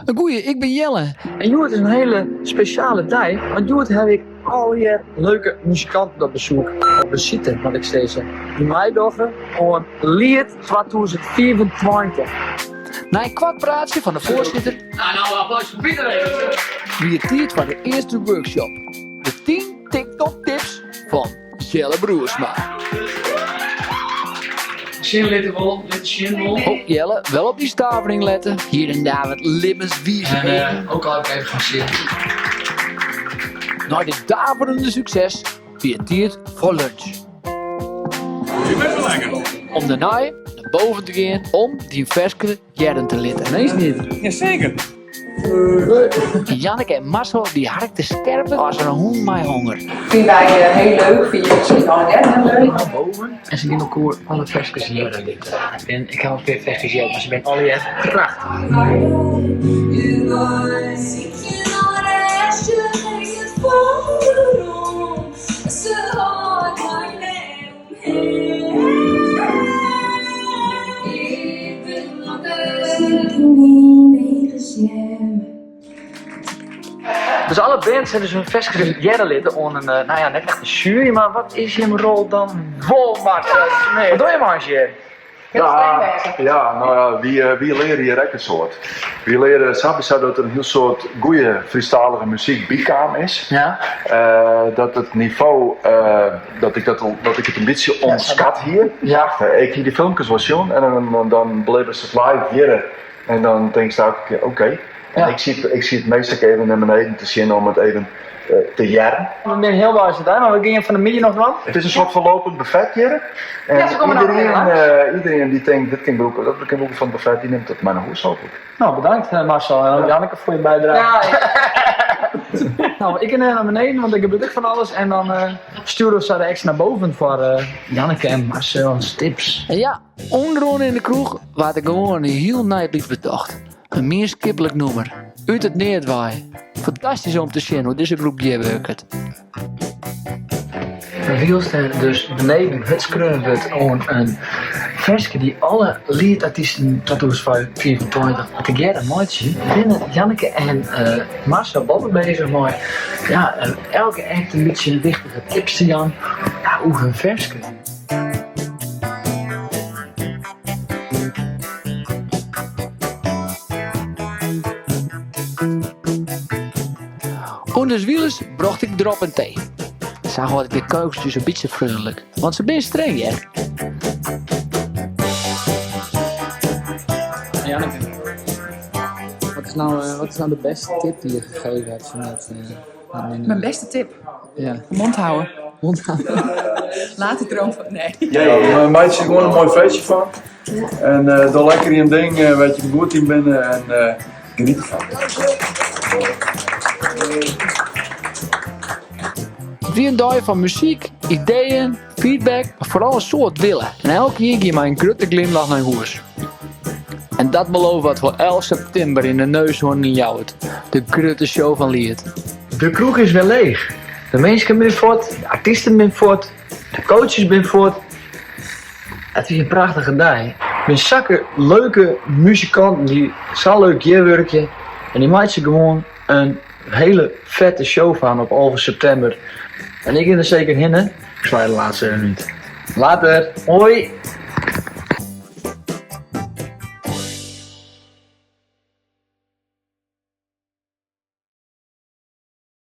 Goeie, ik bin Jelle. En hjoed is in hiele spesjale dei, want hjoed haw ik allegear leuke muzikanten op besoek, op besite moat ik sizze, dy't meidogge oan Liet 2025. Nei in koart praatsje fan de foarsitter Nou, nou, applaus foar Pieter even. wie it tiid foar de earste workshop, de 10 TikTok tips fan Jelle Broersma. Sjen litte wol, litte sjen wol. Oh Jelle, wel op dy stavering lette. Hier en daar wat En libbenswiisheden. ook al even gaan zitten. Nei dit daverende sukses wie it tiid foar lunch. Om dêrnei nei boven te gean om dyn ferske hearren te litten. Nee, is niet. Jazeker. Janneke en Marcel dy harkten skerper as in hûn mei honger. Fine wy hiel leuk, fine je miskien allegear hiel leuk. Nei boven en se gean elkoar alle ferskes hearre litte. En ik ha al in pear ferskes heard, mar se binne allegear prachtich. Dus alle bands hawwe dus hun ferskes hearre litten oan in, nou ja, net echt in sjuery, mar wat is jim rol dan wol, Marcel Smit? Wat dogge jim eins hjir? Ja, ja, no ja, wy leare hjir ek in soad. Wy leare sawiesa dat der in hiel soad goede Frysktalige muzyk bykaam is. Ja. Dat it nivo, dat ik dat, dat ik it in bytsje ûnderskat hie. Ja. Ik hie dy filmkes wol sjoen en dan, dan belibbest it live hjirre en dan tinkst elke kear oké. En ik siet, ik siet meastal ek even nei beneden te sjen om it even te hearren. We binne healweis dêr, mar we gean fan de middei noch dwaan. It is in soart fan lopend buffet hjir. En Ja, se komme noch iedereen, even langs. iedereen dy't tinkt, dit kin brûke, dat kin brûke fan it buffet, dy nimt it mei nei hûs hooplik. No, bedankt Marcel en Janneke foar je bydrage. Ja, No, ik gean nei beneden, want der gebeurt ek fan alles. En dan stjoere we sa de ekstra nei boven foar Janneke en Marcel en tips. En ja, ûnderoan yn de kroech waard der gewoan in hiel nij liet betocht. In mienskiplik nûmer, út it neat wei. Fantastysk om te sjen hoe't dizze groep gearwurket. Wylst der dus beneden hurd skreaun wurdt oan in ferske dy't alle Lietartysten 2025 tegearre meitsje, binne Janneke en Marcel boppe bezich mei ja, elke act in bytsje wichtige tips te jaan ja, oer hun ferske. Underwilens brocht ik drop en tee. Sa hâld ik de keukens in bytsje freonlik, want se binne streng hear. Janneke, wat is no, wat is no de bêste tip dy't je gegeven hebt vanuit Mijn beste tip? Ja. Mond houden. Mond houden. Laat de droom van. Nee. Ja, meitsje der gewoan in moai feestje fan. En doch lekker jim ding wêr't jim goed yn binne en geniet derfan. It wie in dei fan muzyk, ideeën, feedback, mar foaral in soad wille. En elkenien gie mei in grutte glimlach nei hûs. En dat belooft wat foar 11 septimber yn de Neushoorn yn Ljouwert, de grutte show fan Liet. De kroech is wer leech. De minsken binne fuort, de artysten binne fuort, de coaches binne fuort. It wie in prachtige dei. Der binne sakke leuke muzikanten dy't sa leuk gearwurkje en dy meitsje gewoan in hiele fette show fan op 11 septimber. En ik gean der seker hinne. Ik swaai de laatste even út. Later, hoi!